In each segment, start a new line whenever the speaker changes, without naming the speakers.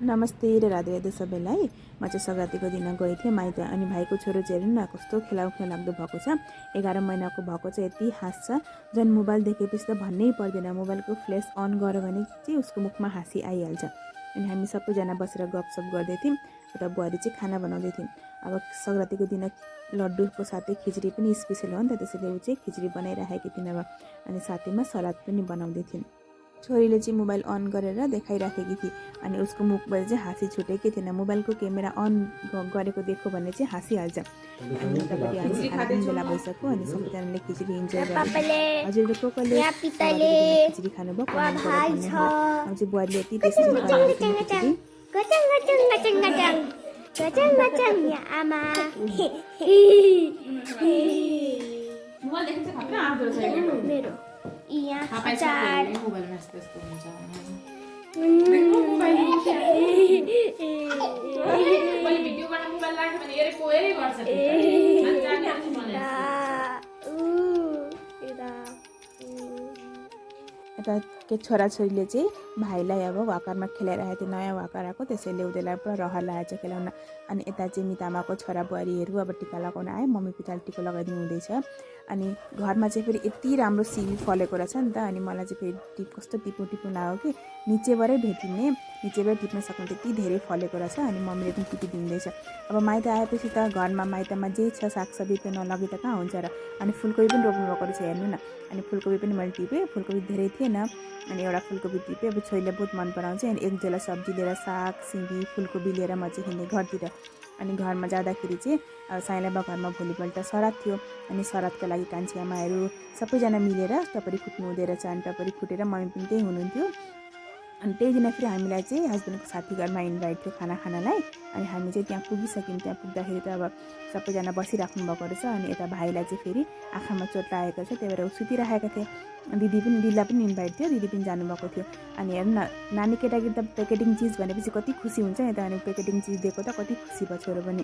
नमस्ते र राधे राधे सबैलाई। म चाहिँ सङ्क्रान्तिको दिन गएको थिएँ माइत अनि भाइको छोरो चाहिँ हेर्नु न कस्तो खेलाउ लाग्दो भएको छ। 11 महिनाको भएको चाहिँ यति हाँस्छ, झन् मोबाइल देखेपछि त भन्नै पर्दैन। मोबाइलको फ्ल्यास अन गर्यो भने चाहिँ उसको मुखमा हाँसी आइहाल्छ। अनि हामी सबैजना बसेर गफसफ गर्दै थियौँ। उता बुहारी चाहिँ खाना बनाउँदै थियौँ। अब सङ्क्रान्तिको दिन लड्डुको साथै खिचडी पनि स्पेसल हो नि त, त्यसैले ऊ चाहिँ खिचडी बनाइराखेकी थिइन् अब। अनि साथैमा सलाद पनि बनाउँदै थिइन्। छोरीले चाहिँ मोबाइल अन गरेर देखाइराखेकी थिए अनि उसको मुखबाट चाहिँ हाँसी छुटेकै थिएन। मोबाइलको क्यामेरा अन गरेको देखो भने चाहिँ हाँसिहाल्छ। अनि उतापट्टि हामी खाना पनि बेला भइसक्यो अनि सबैजनाले खिचडी इन्जोय गर्दै। हजुरले को कसले खिचडी खानुभयो कमेन्ट गरेर भन्नुहोला। अब चाहिँ बुहारीले यति टेस्टी बनाएको थियो खिचडी।
मेरो यहाँ अचार
यता के छोराछोरीले चाहिँ भाइलाई अब वाकरमा खेलाइरहेको थियो। नयाँ वाकर आएको त्यसैले उनीहरूलाई पुरा रहर लागेको छ खेलाउन। अनि यता चाहिँ मितामाको छोरा बुहारीहरू अब टिका लगाउन आयो। मम्मी पिताले टिका लगाइदिनु हुँदैछ। अनि घरमा चाहिँ फेरि यति राम्रो सिमी फलेको रहेछ नि त। अनि मलाई चाहिँ फेरि कस्तो टिप्नु लाग्यो कि निचेबाटै भेटिने, निचेबाट टिप्न सक्ने त्यति धेरै फलेको रहेछ। अनि मम्मीले पनि टिपिदिँदैछ। अब माइत आएपछि त घरमा माइतमा जे छ सागसब्जी त्यो नलगे त कहाँ हुन्छ र। अनि फुलकोपी पनि रोप्नु भएको रहेछ हेर्नु न। अनि फुलकोपी पनि मैले टिपेँ, फुलकोपी धेरै थिएन अनि एउटा फुलकोपी टिपेँ। अब छोरीले बहुत मन पराउँछ। अनि एक जेला सब्जी लिएर साग सिमी फुलकोपी लिएर म चाहिँ हिँडेँ घरतिर। अनि घरमा जाँदाखेरि चाहिँ अब साइलाबा घरमा भोलिपल्ट सराद थियो। अनि सरादको लागि कान्छी आमाहरू सबैजना मिलेर टपरी फुट्नु हुँदै रहेछ। अनि टपरी फुटेर मम्मी पनि त्यही हुनुहुन्थ्यो। अनि त्यही दिन फेरि हामीलाई चाहिँ हस्बेन्डको साथी घरमा इन्भाइट थियो खाना खानालाई। अनि हामी चाहिँ त्यहाँ पुगिसक्यौँ। त्यहाँ पुग्दाखेरि त अब सबैजना बसिराख्नु भएको रहेछ। अनि यता भाइलाई चाहिँ फेरि आँखामा चोट लागेको छ, त्यही भएर सुतिराखेका थिए। दिदीलाई पनि इन्भाइट थियो, दिदी पनि जानुभएको थियो। अनि हेर्नु न नानी केटाकेटी त प्याकेटिङ चिज भनेपछि कति खुसी हुन्छ नि त। अनि प्याकेटिङ चिज दिएको त कति खुसी भयो छोरो पनि।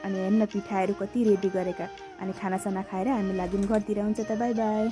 अनि हेर्नु न पिठाहरू कति रेडी गरेका। अनि खानासाना खाएर हामी लाग्यौँ घरतिर। हुन्छ त बाई बाई।